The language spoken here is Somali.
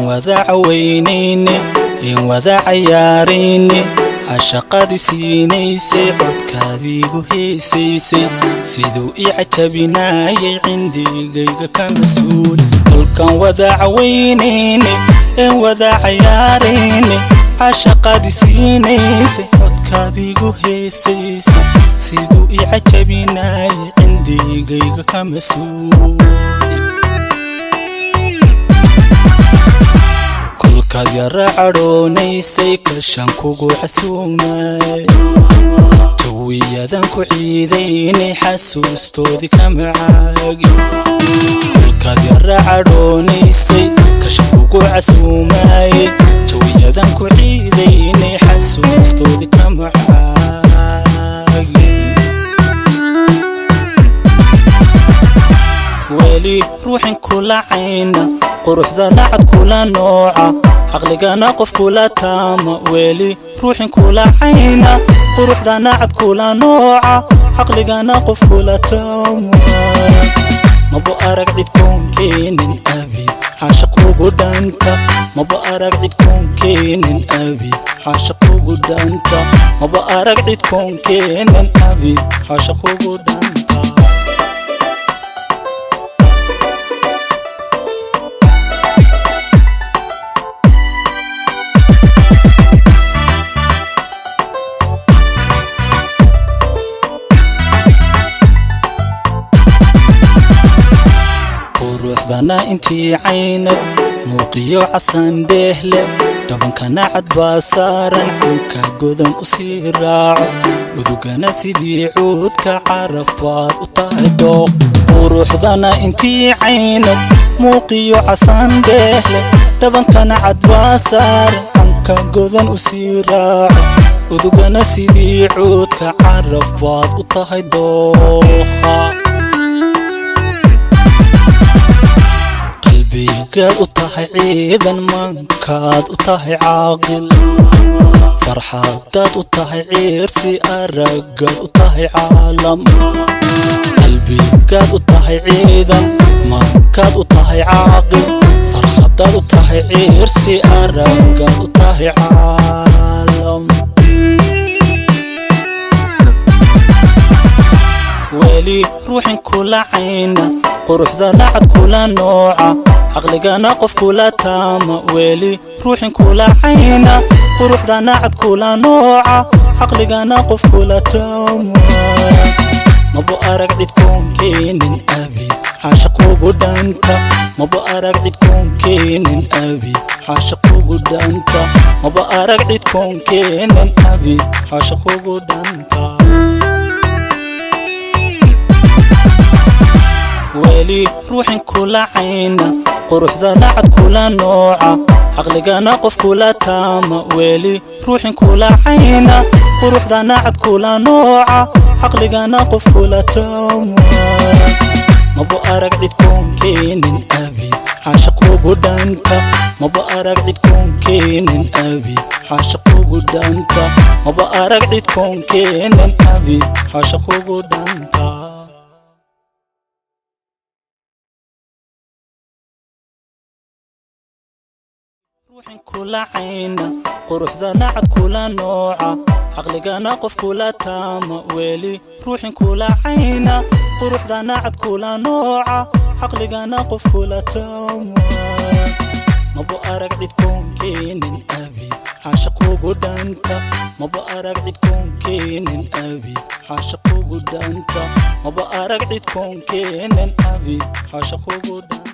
Wada caweynayne, een wada cayaarayne, cashaqadii siinaysay, codkaadiigu heesaysay, siduu ii cajabinaayay cindigayga ka mas-uul. Kolkaan wada caweynayne, een wada cayaarayne, cashaqadii siinaysay, codkaadiigu heesaysay, siduu ii cajabinaayay cindigayga ka mas-uul. Kolkaad yara cadhoonaysay, kashan kugu xasuumay, jawiyadan ku ciidaynay, xasuustoodii ka macaagi. Kolkaad yara cadhoonaysay, kashan kugu casuumaye, jawiyadan ku ciidaynay, xasuustoodii ka macaagi. Weli ruuxin kula cayna, quruxdana cad kula nooca, caqligana qof kula taama. Weli ruuxin kula cayna, quruxdana cad kula nooca, caqligana qof kula taama. Maba arag cid koonkeenin abid caashaqugu dhanta. Maba arag cid koonkeenin abid caashaqugu dhanta. Maba arag cid koonkeenin abid caashaqugu dhanta. Quruxdana intii caynad, muuqiyo casan dheehle, dhabankana cad baa saaran, canka godan u sii raaco, udugana sidii cuudka caraf baad u tahay dooq. Quruxdana intii caynad, muuqiyo casan dheehle, dhabankana cad baa saaran, canka godan u sii raaco, udugana sidii cuudka caraf baad u tahay dooqa. Qalbigaad u tahay ciidan, mankaad u tahay caaqil, farxadaad u tahay ciirsi, aragaad u tahay caalam. Qalbigaad u tahay ciidan, mankaad u tahay caaqil, farxadaad u tahay ciirsi, aragaad u tahay caalam. Weli ruuxin kula cayna, quruxdana cad kula nooca, caqligana qof kula taama. Weli ruuxin kula cayna, quruxdana cad kula nooca, caqligana qof kula taama. Maba arag cid koonkeenin abid caashaqugu dhanta. Maba arag cid koonkeenin abid caashaqugu dhanta. Maba arag cid koonkeenin abid caashaqugu dhanta. Weli ruuxin kula cayna, quruxdana cad kula nooca, caqligana qof kula taama. Weli ruuxin kula cayna, quruxdana cad kula nooca, caqligana qof kula taama. Maba arag cid koonkeenin abid caashaqugu dhanta. Maba arag cid koonkeenin abid caashaqugu dhanta. Maba arag cid koonkeenin abid caashaqugu dhanta. Ruuxin kula cayna, quruxdana cad kula nooca, caqligana qof kula taama. Weli ruuxin kula cayna, quruxdana cad kula nooca, caqligana qof kula taama. Maba arag cid koonkeenin abid caashaqugu dhanta. Maba arag cid koonkeenin abid caashaqugu dhanta. Maba arag cid koonkeenin abid caashaqugu dhanta.